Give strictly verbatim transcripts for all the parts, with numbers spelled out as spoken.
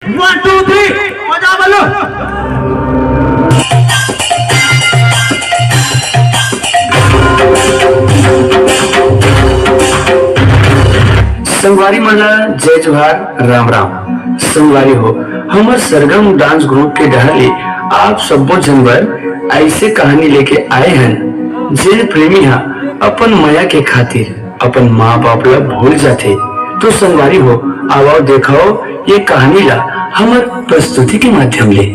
One, two, three, बजा बलो। संगवारी मन ला जय जोहार, राम राम। संगवारी हो, हमर सरगम डांस ग्रुप के डहर ले आप सब्बो झन बर ऐसे कहानी लेके आए हन, जेन प्रेमी हा अपन मया के खातिर अपन माँ बाप ला भूल जाथे। तो संगवारी हो, आवव देखव ये कहानी ला हमर प्रस्तुति के माध्यम ले।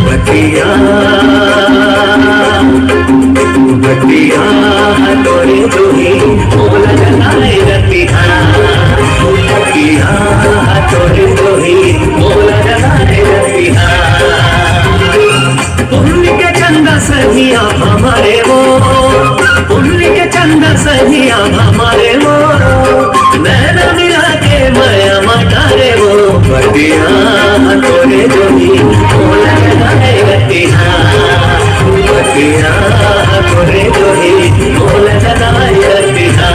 बतिया, बतिया तोरे जोही, मोला जगाए रतिहा। बतिया तोरे जोही, मोला जगाए रतिहा। पुन्नी के चंदा सहिया हमारे वो, पुन्नी के चंदा सहिया हमारे वो, नैना मिला के मया मटारे वो। बतिया तोरे जोही, मोला जगाए रतिहा। बतिया तोरे जोही, मोला जगाए रतिहा।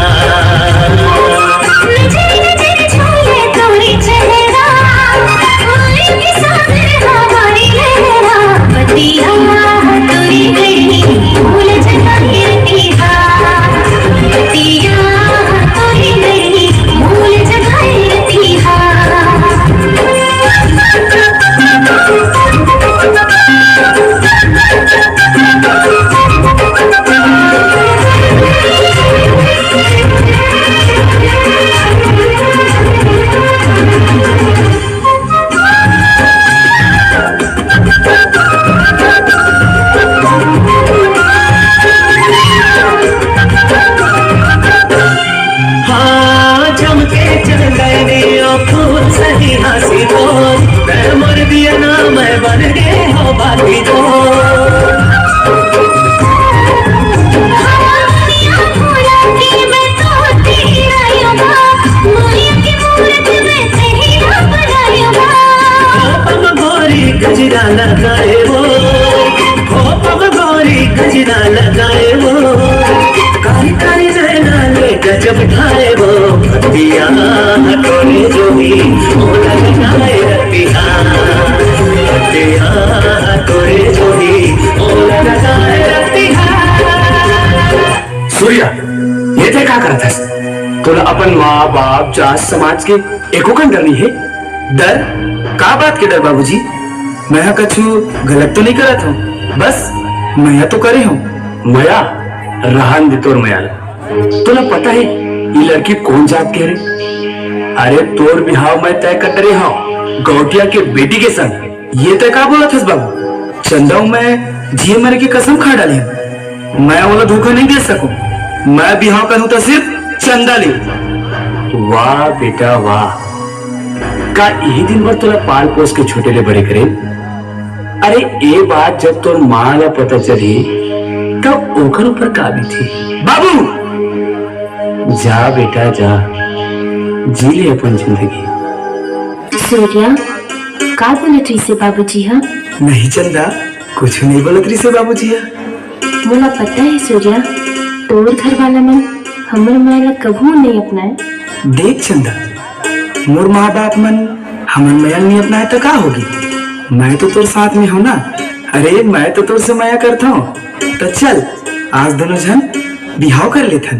हाँ, जम के चल गए रे ओ फूल सही हंसी बोल। मैं मर दिया ना, मैं बन गए हो बाकी तो। हो पम गोरी गजरा लगाए वो, हो पम गोरी गजरा लगाए वो, कारी कारी नैना ले गजब ढाए वो। बतिया तोरे जोही, मोला जगाए रतिहा। बतिया तोरे जोही, मोला जगाए रतिहा। सूर्या, ये तै का करत हस? तोला अपन माँ, बाप, जात, समाज के एको कन डर नइ हे? डर? का बात के डर बाबूजी? मैं ह कछु गलत तो नइ करत हंव, बस मया तो करे हंव। मया? रहन दे तोर मया ला। तोला पता हे ये लड़की कोन जात के हरे? अरे तोर बिहाव मैं तय कर डरे हंव गौटिया के बेटी के संग। ये तै का बोलत हस बाबू? चंदा अउ मैं जिए मरे के कसम खा डाले हंव। मैं ओला धोखा नइ दे सकंव। मैं बिहाव करहूं त सिर्फ चंदा ले। वाह बेटा वाह, का इही दिन बर तोला पाल पोस के छोटे ले बड़े करेंव? अरे ए बात जब तोर माँ ला पता चलही त ओकर ऊपर का बीतही? बाबू, जा बेटा जा, जी ले अपन जिंदगी। सूर्या, का बोलत रहिसे बाबूजी ह? नहीं चंदा, कुछ नहीं बोलत रहिसे बाबूजी ह। मोला पता हे सूर्या, तोर घर वाला मन हमर मया ला कभू नहीं अपनाए। देख चंदा, मोर माँ बाप मन हमर मया ला नहीं अपनाए त का होगे? मैं तो तोर साथ में हंव ना। अरे मैं तो तोर से मया करथंव। त चल, आज दोनों झन बिहाव कर लेथन।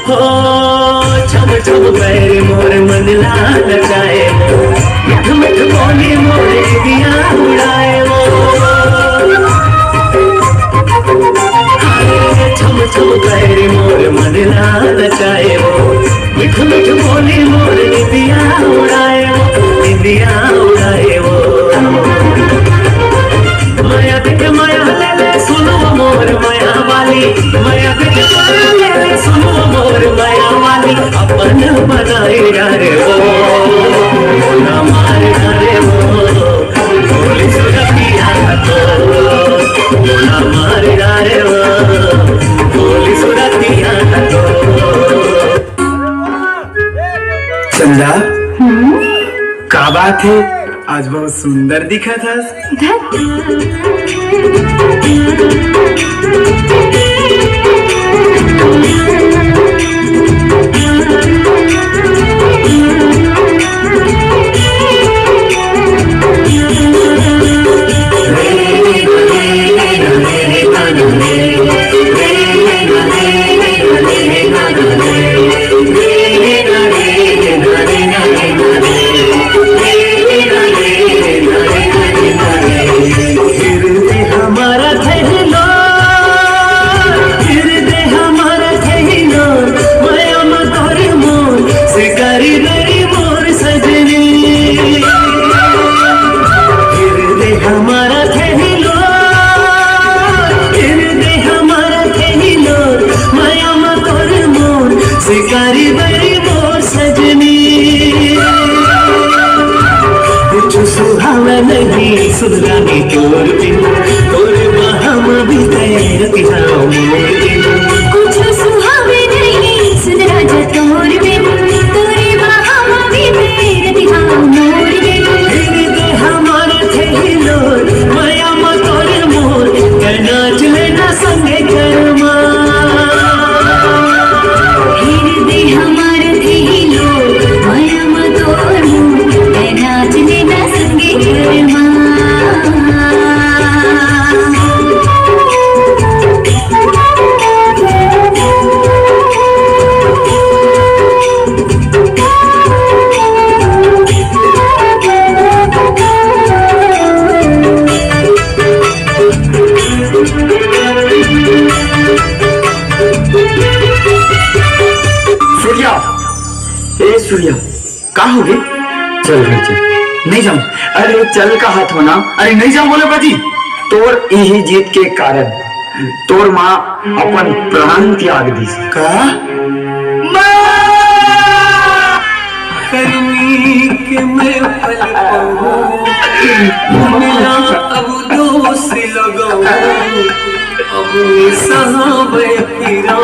हो, छम छम पैर मोर मन ला नचाए वो, मिठ मिठ बोली मोर निंदिया उड़ाए वो। हाय, छम छम पैर मोर मन ला नचाए वो, मिठ मिठ बोली मोर निंदिया उड़ाए वो, निंदिया उड़ाए वो। मया देख मया ले ले सुनो मोर मया वाली, मया देख मया ले ले सुनो मोर मया वाली, अपन बनाए यार वो, मोला मार डारे वो, भोली सुरतिया तो, मोला मार डारे वो, भोली सुरतिया तो। चंदा, का बात हे? आज बहुत सुंदर दिखत हस। हृदय हमारा थैलो, हृदय हमारा थैलो, माया मा तोर मोर, शिकारी बड़ी मोर सजनी। हृदय हमारा थैलो, हृदय हमारा थैलो, माया मा तोर मोर, शिकारी बड़ी मोर सजनी। कुछ सुहावे नहीं सुन रानी तोर बिन, तोर बाह मा भी तैरती जाओ मोर बिन। कुछ सुहावे नहीं सुन राजा तोर बिन, तोर बाह मा भी तैरती जाओ मोर बिन। हृदय हमारा थैलो, माया मा तोर मोर, कहे नाच लेना संगे करमा। हृदय हमार थैलो, माया मा तोर मोर, कहे नाच लेना संगे करमा। सूर्या, ए सूर्या, का होगे? चल घर चल। नहीं जाऊं। अरे चल कहाथों ना। अरे नहीं जाऊं बोले बाजी। तोर इही जिद के कारण तोर माँ अपन प्राण त्याग दिस। का? माँ! गर्मी के मैं पल पाऊं, मिला अब दोस्त लगाऊं, अब सहावे पीरा,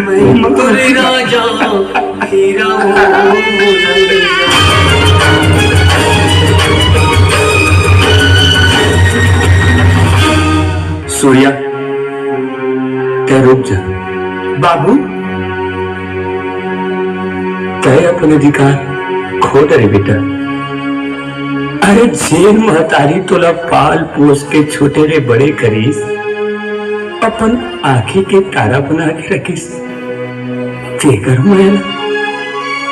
मैं तोरे राजा पीरा। सूर्या, तै रुक जा। बाबू, तै अपन अधिकार खो डरे बेटा। अरे जेन महतारी तोला पाल पोस के छोटे ले बड़े करिस, अपन आँखी के तारा बना के रखिस, तेकर मया ला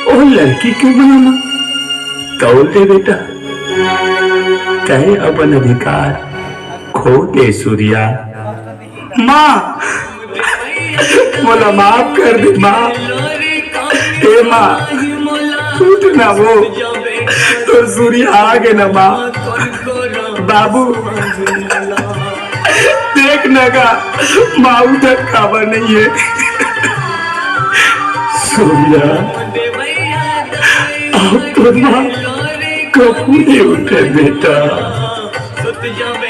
ओ लड़की के मया ला तौल दे बेटा। तै अपन अधिकार खो दे सूर्या। माँ, मोला माफ कर दे माँ। ए माँ, उठ ना वो, तोर सूर्या आगे ना माँ। बाबू, देख ना गा, माँ उधर काबर नहीं है। सूर्या, अब तो माँ कबू नहीं उठे बेटा।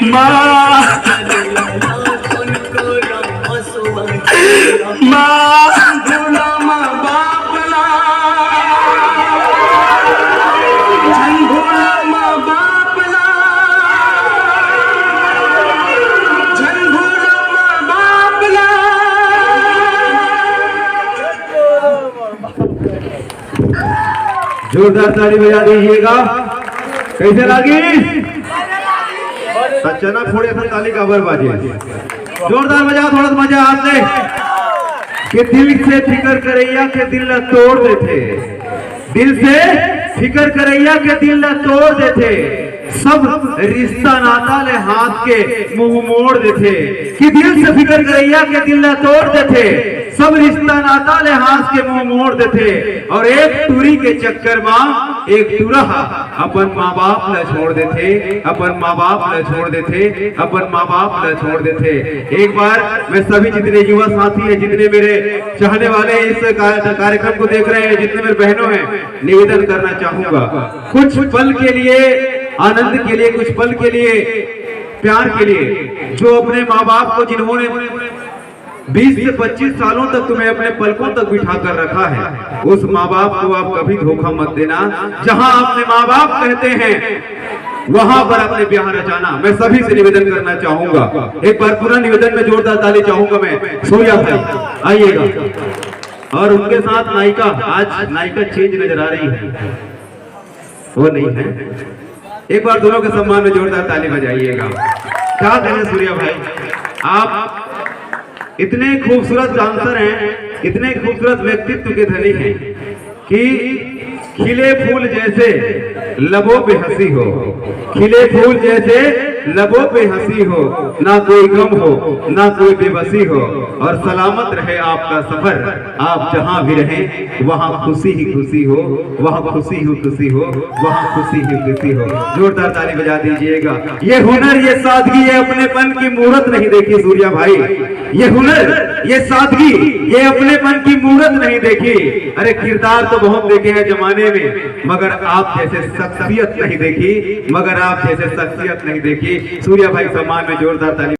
माँ, माँ, भूला माँ बाप ला, झन भूला माँ बाप ला, झन भूला माँ बाप ला। जोरदार ताली बजा दीजिएगा। कैसे लगी? त चना फोड़े थे, ताली काबर बाजे? जोरदार बजाओ, थोड़ा सा मजा आते। कि दिल से फिकर करैया के दिल ला तोड़ देथे, दिल से फिकर करैया के दिल ला तोड़ देथे, सब रिश्ता नाता ले हांस के मुंह मोड़ देथे। कि दिल से फिकर करैया के दिल ला तोड़ देथे, सब रिश्ता नाता ले हांस के मुंह मोड़ देथे। और एक टूरी के चक्कर मा एक टूरा अपन माँ बाप ला छोड़ देथे, अपन माँ बाप ला छोड़ देथे, अपन माँ बाप ला छोड़ देथे। एक बार मैं सभी जितने युवा साथी हैं, जितने मेरे चाहने वाले हैं, इस कार्य-, कार्यक्रम को देख रहे हैं, जितने मेरे बहनों हैं, निवेदन करना चाहूंगा, कुछ पल के लिए, आनंद के लिए, कुछ पल के लिए, प्यार के लिए, जो अपने माँ बाप को, जिन्होंने बीस से पच्चीस सालों तक तुम्हें अपने पलकों तक बिठा कर रखा है, उस माँ बाप को आप कभी धोखा मत देना। जहां आपने माँ बाप कहते हैं, वहां पर अपने ब्याह रचाना। मैं सभी से निवेदन करना चाहूंगा, एक बार पूरा निवेदन में जोरदार ताली चाहूंगा मैं। सूर्या भाई, आइएगा। और उनके साथ नायिका, आज नायिका चेंज नजर आ रही है, वो नहीं है। एक बार दोनों के सम्मान में जोरदार ताली बजाइएगा। क्या कहें सूर्या भाई, आप इतने खूबसूरत डांसर हैं, इतने खूबसूरत व्यक्तित्व के धनी हैं कि खिले फूल जैसे लबों पे हंसी हो, खिले फूल जैसे लबों पे हंसी हो, ना कोई गम हो, ना कोई बेबसी हो, और सलामत रहे आपका सफर। आप जहां भी रहें, वहां खुशी ही खुशी हो, वहां खुशी ही खुशी हो, वहां खुशी ही खुशी हो। जोरदार ताली बजा दीजिएगा। ये हुनर, ये सादगी, ये अपनेपन की मूरत नहीं देखी सूर्या भाई। ये हुनर, ये सादगी, ये अपनेपन की मूरत नहीं देखी। अरे, किरदार तो बहुत देखे हैं जमाने में, मगर आप जैसे शख्सियत नहीं देखी, मगर आप जैसे शख्सियत नहीं देखी। सूर्या भाई, सम्मान में जोरदार ताली।